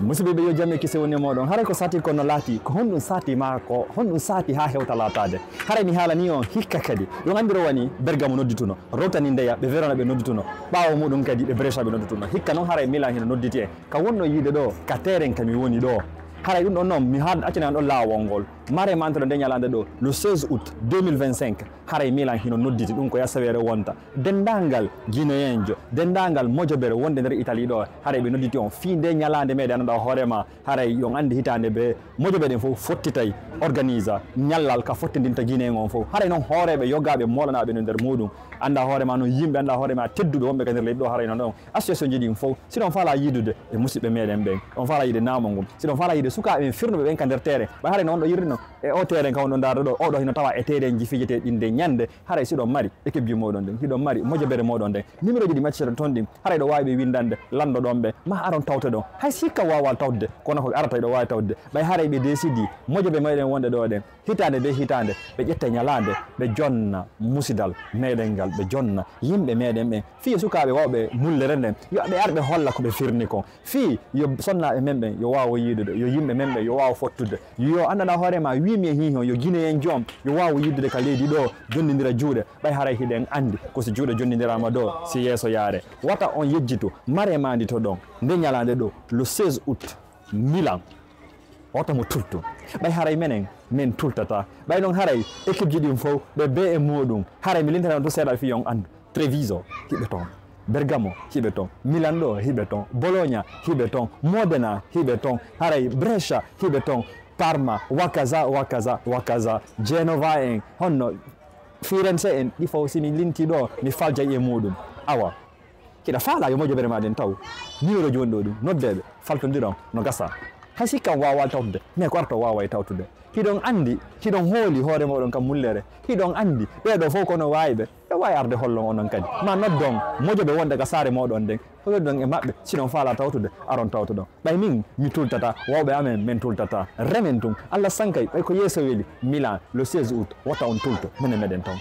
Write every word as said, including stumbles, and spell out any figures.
Musidɓe ɓe, yo jam e kise woni e mooɗon. Haray ko sati ko no laati, ko honɗum sati maa ko honɗum sati haa hewta laataade? Haray mi haalanii on hikka kadi. Ɗum anndi rowani Bergamo noddituno, rowtani Ndeya, ɓe Verona ɓe noddituno. Ɓaawo muɗum kadi ɓe Brescia ɓe noddituno. Hikka noon haray Milan hino nodditi en. Ka wonno yiide ɗo, ka teeren ka mi woni ɗo. Haray ɗum ɗon noon, mi haal-, accani on ɗon laawol ngol. Mare mantoɗo nde ñalaande ɗo, le seize août deux mille vingt-cinq. Haray Milan hino nodditi ɗum ko yasaweere wonta. Denndaangal Guinéenjo, denndaangal mojobere wonde nder Italie ɗo, haray ɓe nodditi on fii nde ñalaande meɗen, anndaa hoore ma, haray on anndi hitaande be mojobe ɗen fof fottitay organisa ñallal ka fottindinta Guinéen on fof. Haray noon hooreeɓe yogaaɓe moolanaaɓe no nder muɗum, anndaa hoore ma noon yimɓe, anndaa hoore ma tedduɓe wonɓe ka nder leydi ɗo, haray noon ɗon association ji ɗin fof, si ɗon faalaa yiidude e musidɓe meɗen ɓen, on faalaa yiide naamo ngun, si ɗon faalaa yiide sukaaɓe ɓen firnuɓe ɓen ka nder teeren, ɓay haray no on ɗo yirri no e o teeren ka on ɗo ndaarɗo ɗo, o ɗo hino tawa e teerenji fijeteeɗi ɗin nde ñande, haray si ɗon mari équipe ji mooɗon ɗin, hiɗon mari mojobere mooɗon nden, numéro ji ɗi macceten ton ɗin, haray ɗo waawi ɓe winndande, lanndoɗon ɓe, ma aron tawtoɗon. Hay si hikka waawaa tawtude, kono ko arata hiɗo waawi tawtude. Ɓay haray ɓe décidi mojobe meɗen wonde ɗo ɗen, hitaande be hitaande, ɓe ƴetta ñalaande, ɓe jonna musidal meɗen ngal, ɓe jonna yimɓe meɗen ɓen. Fii yo sukaaɓe waawɓe mullere nden, yo ɓe ar ɓe holla ko ɓe firni kon. Fii yo sonnaaɓe men ɓen yo waawo yiidude, yo yimɓe men ɓen yo waawo fottude. Yo anndanɗaa hoore ma, wiimi e hiihi on, yo Guinéen joom, yo waawo yiidude ka leydi ɗo, jondindira juuɗe. Ɓay haray hiɗen anndi ko si juuɗe jondindiraama ɗo, si yeeso yaare. Wata on yejjitu, mare manditoɗon nde ñalaande ɗo, le seize août, Milan. Wata mo tultu. Ɓay haray menen, men tultata. Ɓay noon haray équipe ji ɗin fof, ɓe bee e muɗum. Haray mi lintana on to seeɗa fii on anndu. Treviso, hiɓe ton. Bergamo, hiɓe ton. Milan ɗo, hiɓe ton. Bologna, hiɓe ton. Modena, hiɓe ton. Haray Brescia, hiɓe ton. Parma, wakaza, wakaza, wakaza. Genova en, honno Firenze en, ɗi fof si mi linti ɗo, mi faljay e muɗum. Awa, hiɗa faalaa yo mojobere ma ɗen taw. Numéro ji woni ɗo ɗum, noddeeɓe, faltondiron, no gasa. Hay si kam waawaa tawtude, mais ko arto waaway tawtude. Hiɗon anndi, hiɗon hooli hoore mooɗon kam mullere. Hiɗon anndi, ɓee ɗo fof kono waawi ɓe, ɓe waawi arde hollon onon kadi. Ma noddon mojobe wonde ka saare mooɗon nden, hollodon e maɓɓe, si ɗon faalaa tawtude, aron tawtoɗon. Ɓay min, mi tultata, wawɓe amen, men tultata. Remen tun, Allah sankay, ɓay ko yeeso weli, Milan, le seize août, wota on tulto, menen meɗen ton.